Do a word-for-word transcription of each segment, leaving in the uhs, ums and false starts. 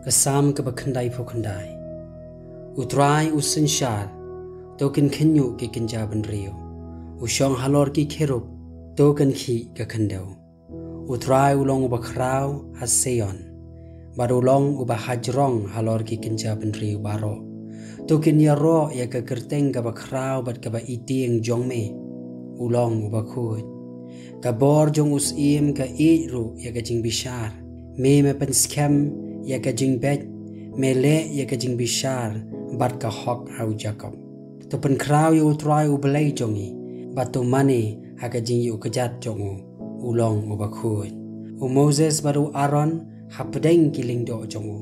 Ka Salm kaba khyndai phew khyndai. U Trai u synshar, to kin khynñiuh ki kynja bynriew. U shong halor ki kherub, to kin khih ka khyndew. U Trai u long uba khraw ha Zion, bad u long uba hajrong halor ki kynja bynriew baroh. To kin ïaroh ïa ka kyrteng kaba khraw bad kaba itieng jong me, u long uba khuid. Ka bor jong u syiem ka ïeit ruh ïa ka jingbishar. Me me pynskhem ïa ka jingbeit, me leh ïa ka jingbishar bad ka hok ha u Jakob. To pynkhraw ïa u Trai u Blei jong ngi, bad to mane ha ka jingïuh kjat jong u, u long uba khuid. U Moses bad u Aaron hapdeng ki lyngdoh jong u,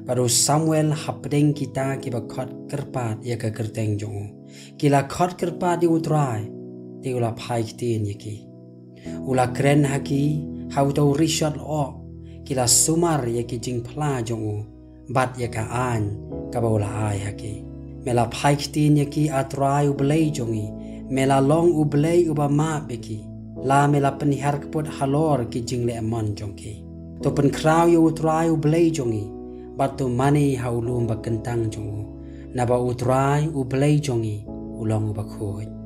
bad u Samuel hapdeng kita kiba khot kyrpad ïa ka kyrteng jong u. Ki la khot kyrpad ïa u Trai, te u la phai ktien ïa ki. U la kren ha ki ha uta u rishot lyoh. Ki la sumar ïa ki jingphla jong u, bad ïa ka aiñ kaba u la ai ha ki. Me la phai ktien ïa ki, A Trai u Blei jong ngi. Me la long u Blei uba map ïa ki. La me la pynhiar kput halor ki jingleh mon jong ki. To pynkhraw ïa u Trai u Blei jong ngi, bad to mane ha u lum ba kyntang jong u. Naba u Trai u Blei jong ngi, u long uba khuid.